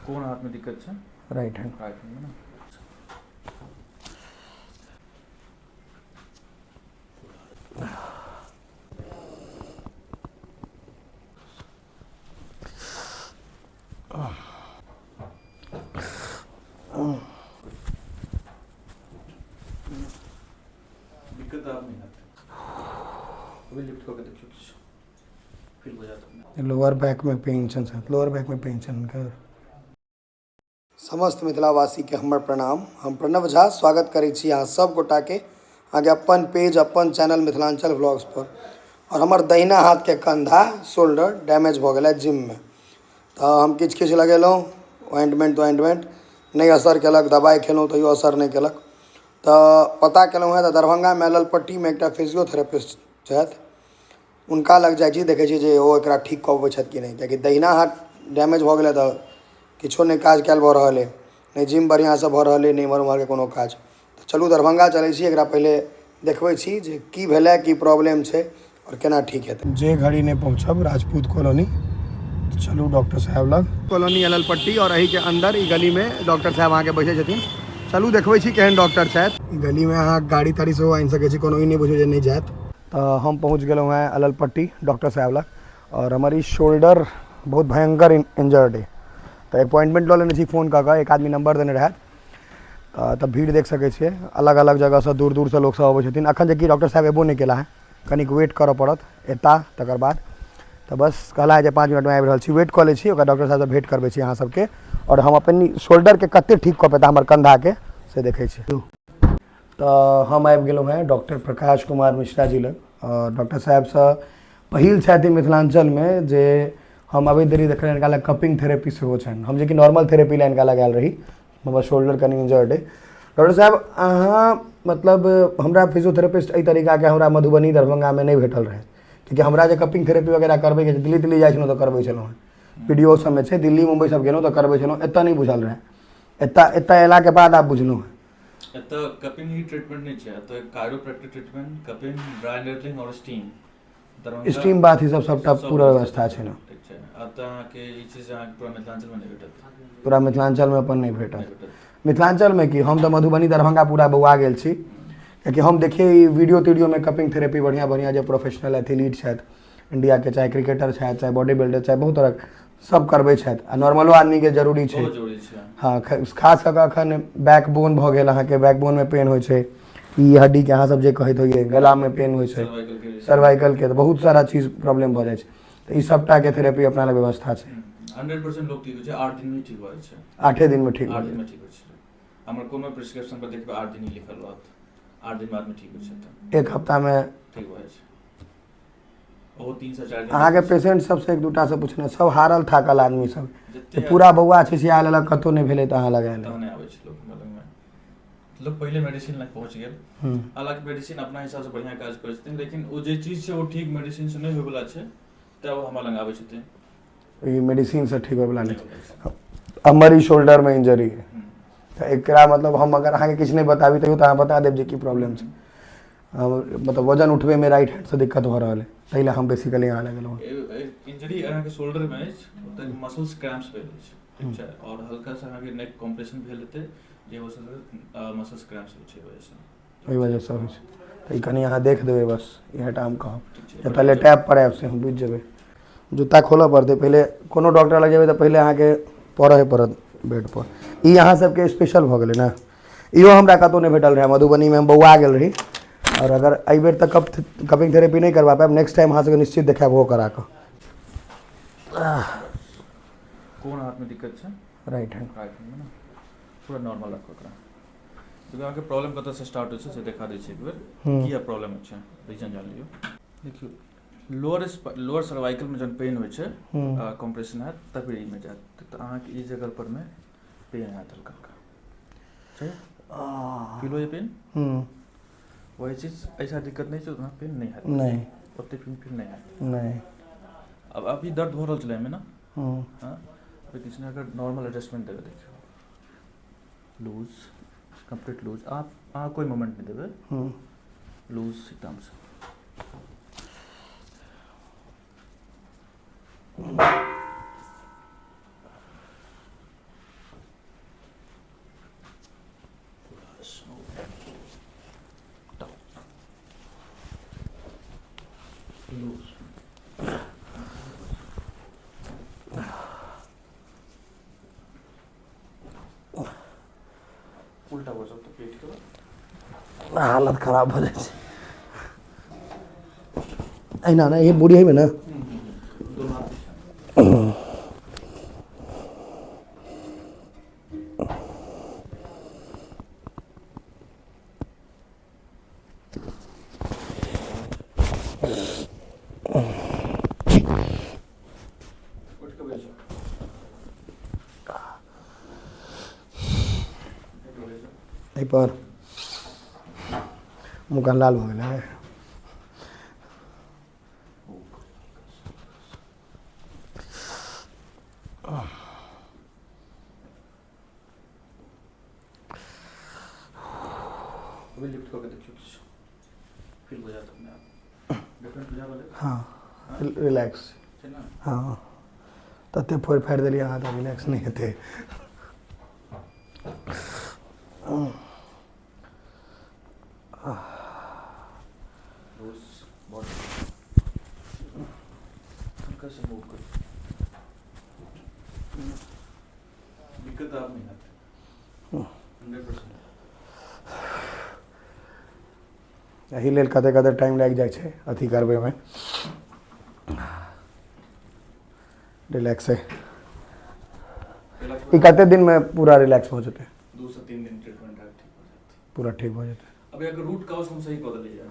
कोन हाथ में दिक्कत छै? Right hand. राइट हैंड में ना। दिक्कत आप नहीं आते। अभी लिफ्ट करके देखियो, किछु फील हो जात अपने। लोअर बैक में पेन छनि सर, लोअर बैक में पेन छनि हुनकर। समस्त मिथिलावासीके हमर प्रणाम। हम प्रणव झा स्वागत करै छी अहाँ सब गोटाके अहाँके अपन पेज अपन चैनल मिथिलांचल व्लॉग्स पर। और हमर दहिना हाथके कंधा शोल्डर डैमेज भऽ गेलै जिममे, तऽ हम किछु किछु लगेलहुँ ऑइंटमेंट तॉइंटमेंट, नहि असर केलक। दबाइ खेलहुँ तैयो असर नहि केलक। तऽ पता केलहुँ हेँ तऽ दरभंगामे ललपट्टीमे एकटा फिजियोथेरेपिस्ट छथि, हुनका लग जाइ छी, देखै छी जे ओ एकरा ठीक कऽ पबै छथि कि नहि। किएकि दहिना हाथ डैमेज भऽ गेलै तऽ किछो नहि काज कयल भऽ रहल अइ, नहि जिम बढ़िआँसँ भऽ रहल अइ, नहि एम्हर ओम्हरके कोनो काज। तऽ चलू दरभंगा चलै छी, एकरा पहिले देखबै छी जे की भेलै, की प्रॉब्लम छै आओर केना ठीक हेतै। जे घड़ी नहि पहुँचब राजपूत कॉलोनी, तऽ चलू डॉक्टर साहेब लग। कॉलोनी अललपट्टी आओर एहिके अन्दर ई गलीमे डॉक्टर साहेब अहाँके बैसै छथिन। चलू देखबै छी केहन डॉक्टर छथि। ई गलीमे अहाँ गाड़ी ताड़ी सेहो आनि सकै छी, कोनो ई नहि बुझू जे नहि जायत। तऽ हम पहुँच गेलहुँ हेँ अललपट्टी डॉक्टर साहेब लग आओर हमर ई शोल्डर बहुत भयङ्कर इंजर्ड अइ, तऽ अपॉइंटमेंट लऽ लेने छी फोन कऽ कऽ, एक आदमी नम्बर देने रहथि। तऽ भीड़ देख सकै छियै, अलग अलग जगहसँ दूर दूरसँ लोकसभ अबै छथिन। एखन जेकि डॉक्टर साहेब एबो नहि केला हेँ, कनिक वेट करऽ पड़त, एता तकर बाद। तऽ बस कहला जे 5 मिनटमे आबि रहल छी, वेट कऽ लै छी, ओकर डॉक्टर साहेबसँ भेँट करबै छी अहाँ सबके आओर हम अपन शोल्डरके कते ठीक कऽ पेता हमर कन्धाके से देखै छी। तऽ हम आबि गेलहुँ हेँ डॉक्टर प्रकाश कुमार मिश्रा जी लग आओर डॉक्टर साहेबसँ पहिल छथि मिथिलाञ्चलमे जे हम अबैत देरी देखलियनि हिनका लग कपिंग थेरेपी सेहो छनि। हम जेकि नॉर्मल थेरेपी लए हिनका लग आयल रही, हमर शोल्डर कनि इंजर्ड अइ। डॉक्टर साहेब अहाँ मतलब हमरा फिजियोथेरेपिस्ट एहि तरीकाके हमरा मधुबनी दरभंगामे नहि भेटल रहै, कियाकि हमरा जे कपिंग थेरेपी वगैरह करबैके छै दिल्ली दिल्ली जाइ छलहुँ तऽ करबै छलहुँ हेँ, वीडियो सबमे छै, दिल्ली मुम्बई सब गेलहुँ तऽ करबै छलहुँ, एतऽ नहि बुझल रहै। एतऽ एतऽ अयलाके बाद आब बुझलहुँ हेँ। एतऽ कपिंग ही ट्रीटमेंट नहि छै, एतऽ chiropractic treatment, cupping, dry needling आओर स्टीम, स्टीम बाथ ई सब सबटा पूरा व्यवस्था छै ने। ठीक छै। एतऽ अहाँके ई चीज अहाँके पूरा मिथिलांचलमे नहि भेटत। पूरा मिथिलांचलमे अपन नहि भेटत। मिथिलांचलमे की, हम तऽ मधुबनी दरभंगा पूरा बौआ गेल छी, कियाकि हम देखियै ई वीडियो तीडियोमे कपिंग थेरेपी बढ़िआँ बढ़िआँ जे प्रोफेशनल एथलीट छथि इंडियाके, चाहे क्रिकेटर छथि, चाहे बॉडी बिल्डर, चाहे बहुत तरहक सब करबै छथि आ नॉर्मलो आदमीके जरूरी छै। हँ, खास कऽ कऽ एखन बैक बोन भऽ गेल अहाँके, बैक बोनमे पेन होइ छै, ई हड्डीके अहाँ सब जे कहैत होइए, गलामे पेन होइ छै, सर्वाइकलके, तऽ बहुत सारा चीज प्रॉब्लम भऽ जाइ छै, तऽ ई सबटाके थेरेपी अपना लग व्यवस्था छै। 100% लोक ठीक होइ छै, 8 दिनमे ठीक भऽ जाइ छै। 8 दिनमे ठीक? 8 दिनमे ठीक होइ छै। हमर कोनो प्रिस्क्रिप्शन पर देखबै 8 दिन ही लिखल रहत, 8 दिन बादमे ठीक होइ छै। एक हफ्तामे ठीक भऽ जाइ छै। 3 से 4 दिन। अहाँके पेशेंट सबसँ एक दूटासँ पूछने सब हारल थाकल आदमी सब पूरा बौआ छिछिया लेलक, कतहु नहि भेलै तऽ अहाँ लग आयल। तहने आबै छै लोक हमरा लगमे। लोक पहिले मेडिसिन लग पहुँच गेल। हालाँकि मेडिसिन अपना हिसाबसँ बढ़िआँ काज करै छथिन, लेकिन ओ जे चीज छै ओ ठीक मेडिसिनसँ नहि होइवला छै, तब ओ हमरा लग आबै छथिन। ई मेडिसिनसँ ठीक होइवला नहि छै। हमर ई शोल्डरमे इंजरी तऽ एकरा मतलब हम अगर अहाँके किछु नहि बताबी तैयो तऽ अहाँ बता देब जे की प्रॉब्लम छै। मतलब वजन उठबैमे राइट हैंडसँ दिक्कत भऽ रहल अइ, ताहि लए हम बेसिकली अहाँ लग एलहुँ। इंजरी अहाँके शोल्डरमे अछि, ओतऽ मसल्स क्रैम्प्स भेल अछि, ठीक छै, आओर हल्का सा अहाँके नेक कॉम्प्रेशन भेल हेतै, जे वजहसँ मसल्स क्रैम्प्स होइ छै, ओहि वजहसँ। ओहि वजहसँ होइ छै, तऽ ई कनि अहाँ देख देबै, बस इएह टा हम कहब। जतऽ लेटायब पर आयब से हम बुझि जेबै। जूता खोलऽ पड़तै पहिले, कोनो डॉक्टर लग जेबै तऽ पहिले अहाँके पड़हे पड़त बेडपर। ई अहाँ सबके स्पेशल भऽ गेलै ने, इहो हमरा कतहु नहि भेटल रहए मधुबनीमे, हम बौआ गेल रही। आओर अगर एहिबेर तऽ कपिंग थेरेपी नहि करबा पायब, नेक्स्ट टाइम अहाँ सबके निश्चित देखायब ओहो करा कऽ। कोन हाथमे दिक्कत छै? Right hand. राइट हैंडमे ने। पूरा नॉर्मल राखू ओकरा। देखियौ, अहाँके प्रॉब्लम कतऽसँ स्टार्ट होइ छै से देखा दै छी एक बेर। किया प्रॉब्लम होइ छै, रीजन जान लियौ। देखियौ, लोअर लोअर सर्वाइकलमे जहन पेन होइ छै, कॉम्प्रेशन हैत तऽ फिर एहिमे जायत, तऽ अहाँके ई जगह परमे पेन हैत हल्का हल्का छै, फील होइए पेन? वही चीज ऐसा दिक्कत नहि छै, उतना पेन नहि हैत। नहि। ओते पेन फील नहि हैत। नहि। अब अभी दर्द भऽ रहल छलै एहिमे ने? हँ। अभी किछु नहि, अगर नॉर्मल एडजस्टमेंट देबै, देखियौ, लूज, कम्प्लीट लूज। आप अहाँ कोइ मोमेंट नहि देबै, लूज एकदमसँ। भऽ जाउ तऽ पेट के। हालत खराब भऽ जाइ छै। एहिना ने, ई बूढ़ी हेबै ने। दुनू हाथ पीछा। उठि कऽ बैस जाउ। एहिपर मुँह कान लाल भऽ गेलै। अभी लिफ्ट कऽ के देखियौ, किछु फील हो जायत अपने आप, डिफरेंट बुझा रहल? हँ, रिलैक्स छै ने? हँ, तते फोड़ि फाड़ि देलियै अहाँ तऽ रिलैक्स नहि हेतै। लूज बॉडी, हल्का से मूव करो। दिक्कत आब नहीं आती, 100%। एहि लेल कते कते टाइम लागि जाइ छै अथी करबैमे। रिलैक्स है। रिलैक्स। ई कते दिनमे पूरा रिलैक्स भऽ जेतै? 2 से 3 दिन ट्रीटमेंट है, ठीक हो जाते। पूरा ठीक भऽ जेतै? अभी अगर रूट कॉज हम सही कऽ देलियै।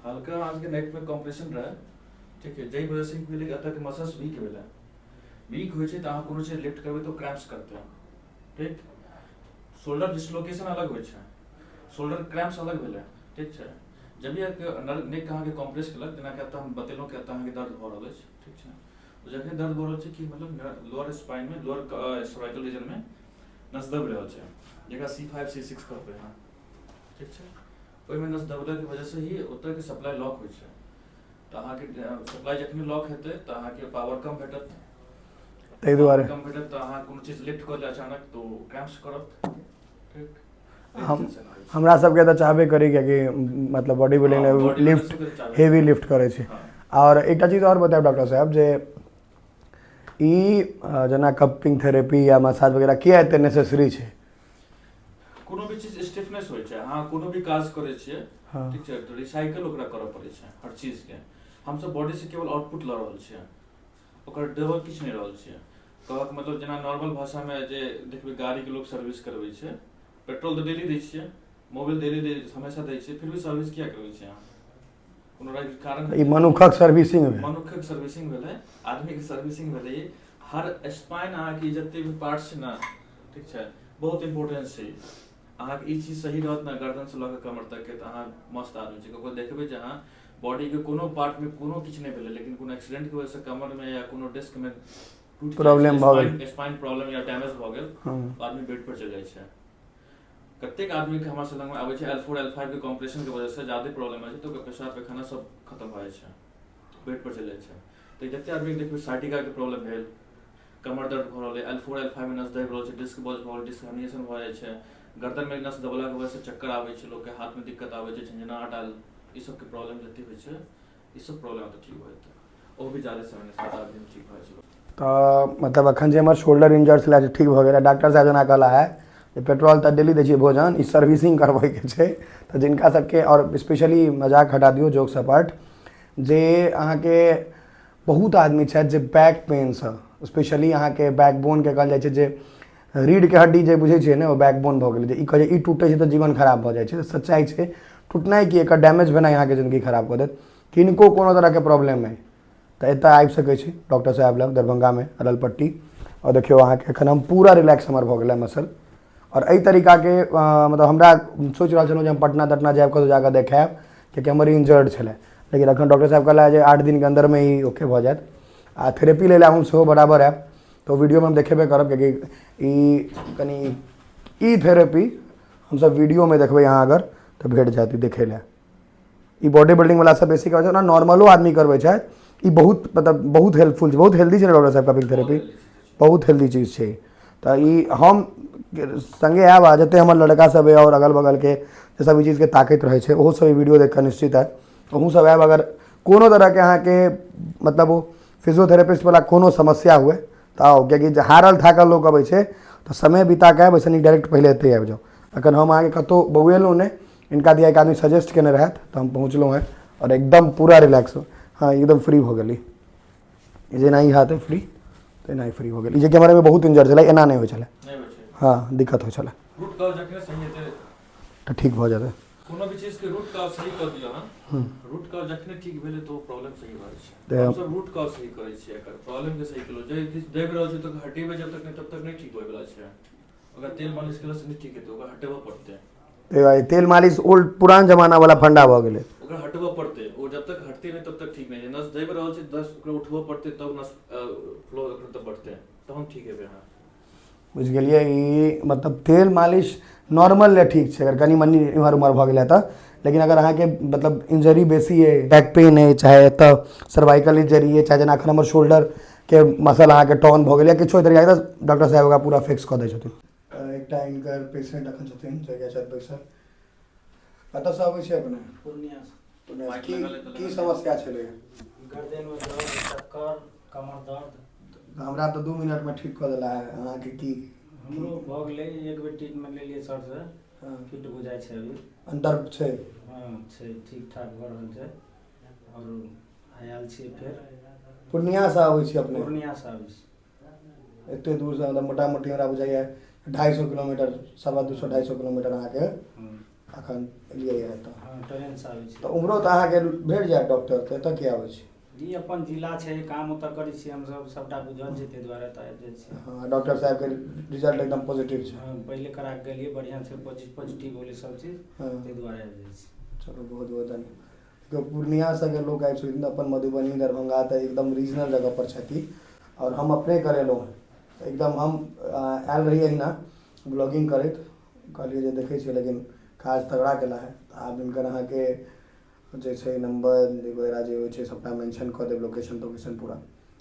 हल्का अहाँके नेक में कॉम्प्रेशन रहै, ठीक है, जाहि वजह से की भेलै, एतऽ के मसल्स वीक भेलै। वीक होइ छै तऽ अहाँ कोनो चीज लिफ्ट करबै तऽ क्रैम्प्स करतै, ठीक। शोल्डर डिसलोकेशन अलग होइ छै, शोल्डर क्रैम्प्स अलग भेलै, ठीक छै। जब भी अहाँके नेक अहाँके कॉम्प्रेस केलक, जेनाकि एतऽ हम बतेलहुँ कि एतऽ अहाँके दर्द भऽ रहल अछि, ठीक छै, तऽ जखने दर्द भऽ रहल छै कि मतलब लोअर स्पाइन में, लोअर सर्वाइकल रीजन में नस दबि रहल छै, जकरा सी 5 सी 6 कहबै अहाँ, ठीक छै। ओहिमे नस दबलाके वजहसँ ही ओतऽके सप्लाई लॉक होइ छै। तऽ अहाँके सप्लाई जखने लॉक हेतै तऽ अहाँके पावर कम भेटत। ताहि दुआरे कम भेटत तऽ अहाँ कोनो चीज लिफ्ट कऽ ले अचानक तऽ ओ क्रैम्प्स करत, ठीक। हम हमरा सबके तऽ चाहबे करी, कियाकि मतलब बॉडी बिल्डिंग हँ, body lift builder सबके तऽ चाहबे। हेवी लिफ्ट करै छै। आओर एकटा चीज आओर बतायब डॉक्टर साहब जे ई जेना कपिंग थेरेपी या मसाज वगैरह किया एते नेसेसरी छै? कोनो भी चीज स्टिफनेस होइ छै। अहाँ कोनो भी काज करै छियै, ठीक छै, तऽ रिसाइकल ओकरा करऽ पड़ै छै हर चीजके। हमसब बॉडी से केवल आउटपुट लऽ रहल छियै, ओकर देबऽ किछु नहि रहल छियै। कहक मतलब जेना नॉर्मल भाषामे जे देखबै, गाड़ीके लोक सर्विस करबै छै, पेट्रोल तऽ डेली दै छियै, मोबिल डेली दै, हमेशा दै छियै, फिर भी सर्विस किया करबै छियै अहाँ? कोनो कारण? ई मनुखक सर्विसिंग भेल। मनुखक सर्विसिंग भेलै, आदमीके सर्विसिंग भेलै। ई हर स्पाइन अहाँके ई जते भी पार्ट छै ने, ठीक छै, बहुत इम्पोर्टेंस छै। अहाँके ई चीज सही रहत ने, गर्दन से लऽ कऽ कमर तकके, तऽ अहाँ मस्त आदमी छै। ककरो देखबै जे अहाँ बॉडीके कोनो पार्टमे कोनो किछु नहि भेलै, लेकिन कोनो एक्सीडेंटके वजहसँ कमरमे या कोनो डिस्कमे टूटि Problem भऽ गेल। स्पाइन प्रॉब्लम या डैमेज भऽ गेल, आदमी बेड पर चलि जाइ छै। कतेक आदमीके हमरा सब लगमे आबै छै, एल 4 एल 5 के कॉम्प्रेशनके वजहसँ ज्यादे प्रॉब्लम होइ छै, तऽ ओकर पेशाब पैखाना सब खतम भऽ जाइ छै, बेड पर चलि जाइ छै। तऽ जते आदमीके देखबै साइटिकाके प्रॉब्लम भेल, कमर दर्द भऽ रहल अइ, एल 4 एल 5 मे नस दबि रहल छै, डिस्क बल्ज भऽ गेल, डिस्क हर्निएशन भऽ जाइ छै, गर्दनमे नस दबलाके वजहसँ चक्कर आबै छै लोकके, हाथमे दिक्कत आबै छै, झंझनाहट आयल, ई सबके प्रॉब्लम जते होइ छै, ई सब प्रॉब्लम तऽ ठीक भऽ जेतै। ओ भी ज्यादे समय नहि, 7-8 दिन ठीक भऽ जाइ छै। तऽ मतलब एखन जे हमर शोल्डर इंजर्ड छलै से ठीक भऽ गेल। डॉक्टर साहब जेना कहला है जे पेट्रोल तऽ डेली दै छियै भोजन, ई सर्विसिंग करबैके छै। तऽ जिनका सबके, आओर स्पेशली मजाक हटा दियौ, जोक्स अपार्ट, जे अहाँके बहुत आदमी छथि जे बैक पेनसँ, स्पेशली अहाँके बैकबोनके कहल जाइ छै जे रीढ़के हड्डी जे बुझै छियै ने, ओ बैकबोन भऽ गेलै, जे ई कहै छै ई टूटै छै तऽ जीवन खराब भऽ जाइ छै। सच्चाइ छै, टूटनाइ की, एकर डैमेज भेनाइ अहाँके जिन्दगी खराब कऽ देत। किनको कोनो तरहके प्रॉब्लम अइ तऽ एतऽ आबि सकै छी डॉक्टर साहेब लग, दरभंगामे अललपट्टी। आओर देखियौ, अहाँके एखन हम पूरा रिलैक्स हमर भऽ गेलै मसल। आओर एहि तरीकाके मतलब हमरा सोचि रहल छलहुँ जे हम पटना तटना जायब, कतहु जाकऽ देखायब, कियाकि हमर इंजर्ड छलै, लेकिन एखन डॉक्टर साहेब कहला जे 8 दिनके अन्दरमे ई ओके भऽ जायत। आ थेरेपी लै लए हम सेहो बराबर आयब, तऽ ओ वीडियोमे हम देखेबे करब, कियाकि ई कनि ई थेरेपी हमसब वीडियोमे देखबै अहाँ अगर तऽ भेट जायत ई देखै लए। ई बॉडी बिल्डिंग वाला सब बेसी करै छै, ओना नॉर्मलो आदमी करबै छथि। ई बहुत मतलब बहुत हेल्पफुल छै, बहुत हेल्दी छै ने डॉक्टर साहब? कपिंग थेरेपी बहुत हेल्दी चीज छै। तऽ ई हम सङ्गे आयब आ जते हमर लड़का सब अइ आओर अगल बगलके जे सब ई चीजके ताकैत रहै छै, ओहो सब ई वीडियो देख कऽ निश्चित आयत। अहूँ सब आयब। अगर कोनो तरहके अहाँके मतलब ओ फिजियोथेरेपिस्ट वाला कोनो समस्या हुए तऽ आउ, कियाकि जे हारल थाकल लोक अबै छै तऽ समय बिता कऽ आयब, ओहिसँ नीक डायरेक्ट पहिले एतहि आबि जाउ। एखन हम अहाँके कतहु बौएलहुँ नहि, हिनका दिया एक आदमी सजेस्ट केने रहथि तऽ हम पहुँचलहुँ हेँ आओर एकदम पूरा रिलैक्स, हँ एकदम फ्री भऽ गेली। जेना ई हाथ फ्री तेना ही फ्री भऽ गेल। ई जे कि हमरा एहिमे बहुत इंजर छलै, एना नहि होइ छलै, हँ दिक्कत होइ छलै। रूट कॉज जखने सही हेतै तऽ ठीक भऽ जेतै। कोनो भी चीज के रूट कॉज सही कऽ दियौ अहाँ, रूट कॉज जखने ठीक भेलै तऽ ओ प्रॉब्लम सही भऽ जाइ छै। हम सब रूट कॉज सही करै छियै, एकर प्रॉब्लम के सही केलहुँ। जे दबि रहल छै तऽ हटेबै जब तक नहि तब तक नहि ठीक होय वला छै। ओकरा तेल मालिश केला से नहि ठीक हेतै, ओकरा हटेबऽ पड़तै। तेल मालिश ओल्ड पुरान जमाना वाला फंडा भऽ गेलै। ओकरा हटबऽ पड़तै, ओ जब तक हटतै नहि तब तक ठीक नहि छै। नस दबि रहल छै, नस ओकरा उठबऽ पड़तै तब नस फ्लो तब बढ़तै, तहन ठीक हेबै अहाँ। बुझि गेलियै? ई मतलब तेल मालिश नॉर्मल लए ठीक छै, अगर कनि मनि एम्हर ओम्हर भऽ गेलै तऽ। लेकिन अगर अहाँके मतलब इंजरी बेसी अइ, बैक पेन अइ, चाहे एतऽ सर्वाइकल इंजरी अइ, चाहे जेना एखन हमर शोल्डरके मसल अहाँके टॉन भऽ गेल या किछो तरीकाके, तऽ डॉक्टर साहेब ओकरा पूरा फिक्स कऽ दै छथिन। एकटा हिनकर पेशेंट एखन छथिन जहिया छथि बैसल। कतऽसँ अबै छी अपने? पूर्णियासँ। पूर्णियासँ। की की समस्या छलै? गर्दनमे दर्द, चक्कर, कमर दर्द। हमरा तऽ 2 मिनटमे ठीक कऽ देला है, अहाँके की? हमरो भऽ गेलै, एक बेर ट्रीटमेंट लेलियै सरसँ, फिट बुझाइ छै अभी। अंतर छै? हँ छै, ठीक ठाक भऽ रहल छै। आओर आयल छियै फेर। पूर्णियासँ अबै छी अपने? पूर्णियासँ आबै छी। एते दूरसँ, मतलब मोटा मोटी हमरा बुझाइए 250 किलोमीटर, 225, 250 किलोमीटर अहाँके अखन एलियै एतऽ। हँ, ट्रेनसँ आबै छी। तऽ उम्हरो तऽ अहाँके भेट जायत डॉक्टर, तऽ एतऽ किया आबै छी? ई अपन जिला छै, काम ओतऽ करै छियै हमसभ, सभटा बुझल छै, ताहि दुआरे एतऽ आबि जाइ छियै। हँ, डॉक्टर साहेबके रिजल्ट एकदम पॉजिटिव छै? हँ, पहिले करा कऽ गेलियै, बढ़िआँ छै, पॉजिटिव होलै सब चीज, ताहि दुआरे आबि जाइ छी। चलू, बहुत बहुत धन्यवाद। देखियौ, पूर्णियासँ अगर लोक आबि सकथिन तऽ अपन मधुबनी, दरभंगा तऽ एकदम रीजनल जगहपर छथिन। आओर हम अपने करेलहुँ हेँ तऽ एकदम हम आयल रही अहिना ब्लॉगिंग करैत, कहलियै जे देखै छियै, लेकिन काज तगड़ा केला हे। तऽ आब हिनकर अहाँके जे छै नम्बर वगैरह जे होइ छै सभटा मेंशन कऽ देब, लोकेशन तोकेशन पूरा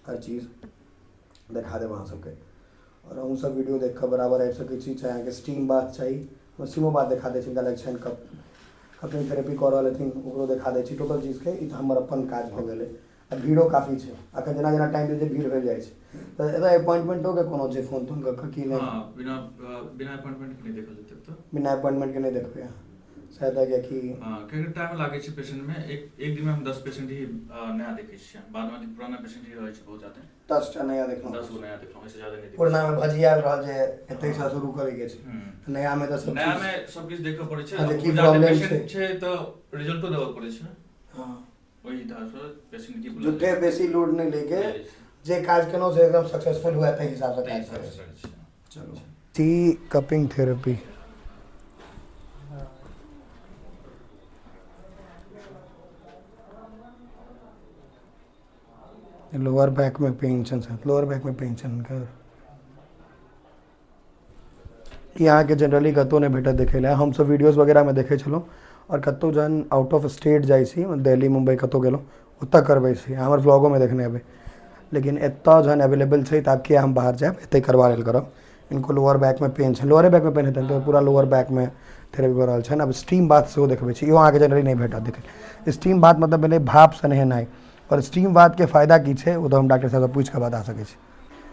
हर चीज देखा देब अहाँ सबके। आओर अहूँ सब वीडियो देख कऽ बराबर आबि सकै छी। चाहे अहाँके स्टीम बाथ चाही, हम स्टीमो बाथ देखा दै छी। हिनका लग छनि कप कपिंग थेरेपी कऽ रहल हथिन, ओकरो देखा दै छी टोटल चीजके। ई तऽ हमर अपन काज भऽ गेलै। आ भीड़ो काफी छै अखन, जेना जेना टाइम दै छै भीड़ भेल जाइ छै। तऽ एतऽ अपॉइंटमेंटोके कोनो छै फोन तोन कऽ कऽ कि नहि? हँ, बिना बिना अपॉइंटमेंट के नहि देखल जेतै तऽ। बिना अपॉइंटमेंटके नहि देखबै अहाँ शायद, कियाकि हँ, कियाकि टाइम लागै छै पेशेंटमे। एक एक दिनमे हम 10 पेशेंट ही नया देखै छियै, बाद बाकी पुराना पेशेंट ही रहै छै बहुत ज्यादा। 10टा नया देखलहुँ? 10 गो नया देखलहुँ, एहिसँ ज्यादा नहि देखै। पुरनामे भजियाल रहल जे एतहिसँ शुरू करैके छै, नयामे तऽ सब नयामे सब किछु देखऽ पड़ै छै। हँ, जे की ज्यादा प्रॉब्लम पेशेंट छै तऽ रिजल्टो देबऽ पड़ै छै। ओहि हिसाबसँ पेशेंट की झूठे बेसी लोड नहि लैके, जे काज केलहुँ से एकदम सक्सेसफुल हुए ताहि हिसाबसँ काज करै छै। चलू, टी कपिंग थेरेपी। लोअर बैकमे पेन छनि, लोअर बैकमे पेन छनि हुनकर। ई अहाँके जनरली कतहु नहि भेटत देखै लए। हमसभ वीडियोज वगैरहमे देखै छलहुँ आओर कतहु जहन आउट ऑफ स्टेट जाइ छी, दिल्ली, मुम्बई कतहु गेलहुँ, ओतऽ करबै छी। हमर व्लॉगोमे देखने हेबै। लेकिन एतऽ जहन अवेलेबल छै तऽ आब किया हम बाहर जायब, एतहि करबा लेल करब। हिनको लोअर बैकमे पेन छनि, लोअरे बैकमे पेन हेतनि तऽ पूरा लोअर बैकमे थेरेपी भऽ रहल छनि। आब स्टीम बाथ सेहो देखबै छी। इहो अहाँके जनरली नहि भेटत देखै। स्टीम बाथ मतलब भेलै भापसँ नहेनाइ। आओर स्टीम बाथके फायदा की छै, ओ तऽ हम डॉक्टर साहबसँ पूछि कऽ बता सकै छी।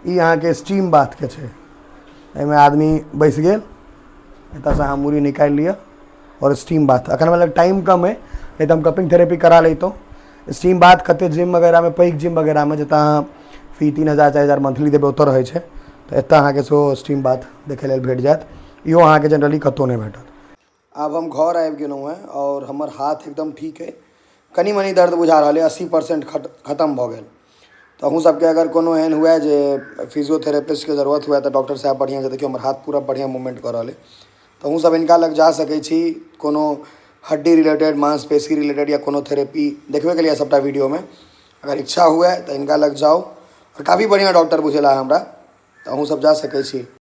ई अहाँके स्टीम बाथके छै। एहिमे आदमी बैस गेल, एतऽसँ अहाँ मूड़ी निकालि लिअ आओर स्टीम बाथ। एखन हमरा लग टाइम कम अइ, नहि तऽ हम कपिंग थेरेपी करा लैतहुँ। स्टीम बाथ कते जिम वगैरहमे, पैघ जिम वगैरहमे, जतऽ अहाँ फी 3000, 4000 मंथली देबै, ओतऽ रहै छै। तऽ एतऽ अहाँके सेहो स्टीम बाथ देखै लेल भेट जायत। इहो अहाँके जनरली कतहु नहि भेटत। आब हम घर आबि गेलहुँ हेँ आओर हमर हाथ एकदम ठीक अइ, कनि मनि दर्द बुझा रहल अइ, 80% खतम भऽ गेल। तऽ अहूँ सबके अगर कोनो एहन हुए जे फिजियोथेरेपिस्टके जरूरत हुए तऽ डॉक्टर साहेब बढ़िआँसँ, देखियौ हमर हाथ पूरा बढ़िआँ मूवमेन्ट कऽ रहल अइ, तऽ अहूँ सब हिनका लग जा सकै छी। कोनो हड्डी रिलेटेड, मांसपेशी रिलेटेड या कोनो थेरेपी देखबे केलियै सबटा वीडियोमे, अगर इच्छा हुए तऽ हिनका लग जाउ। आओर काफी बढ़िआँ डॉक्टर बुझेला हमरा, तऽ अहूँ सब जा सकै छी।